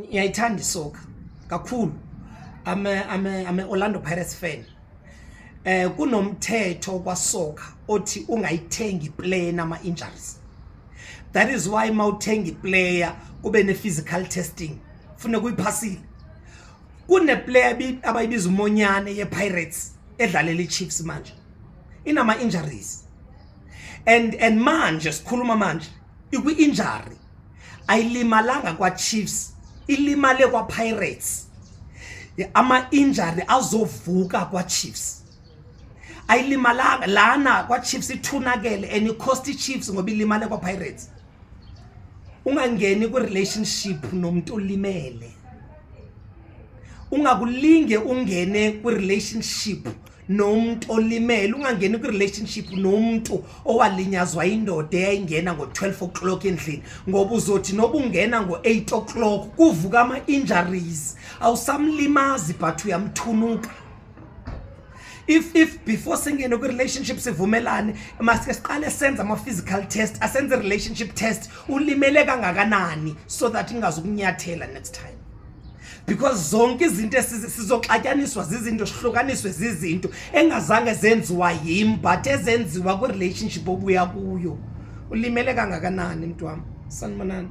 Ngiyayithanda isoka kakhulu. I'm a Orlando Pirates fan. Kunomthetho kwasoka othi ungayithengi player nama injuries. That is why mawuthenga iplayer kube ne physical testing. Funeka uyiphasile. Kune player abayibiza uMonyane ye Pirates edlalela iChiefs manje. Inama injuries. And manje sikhuluma manje ikwi injury. Ayilimalanga kwa Chiefs, ilimale kwa Pirates. Ama injury azovuka kwa Chiefs. Ayilimalanga lana kwa Chiefs, ithunakele and icost iChiefs ngoba ilimale kwa Pirates. Ungangeni ku relationship nomuntu olimele. Ungakulinge ungene ku relationship nomuntu olimele, ungangeni ku relationship nomuntu owalinyazwa indoda eyayingena ngo-12 o'clock endlini, ngoba uzothi noba ungena ngo-8 o'clock kuvuka ama-injuries. Awusamlimazi but uyamthunuka. If before singene kwi-relationship sivumelane, masike siqale senze ama-physical test, asenze relationship test, ulimele kangakanani, so that ingazukunyathela next time, because zonke izinto sizoxatyaniswa zizinto, sihlukaniswe zizinto engazange zenziwa yim but ezenziwa kwi-relationship obuya kuyo. Ulimele kangakanani, mntu wam? Sanibonani.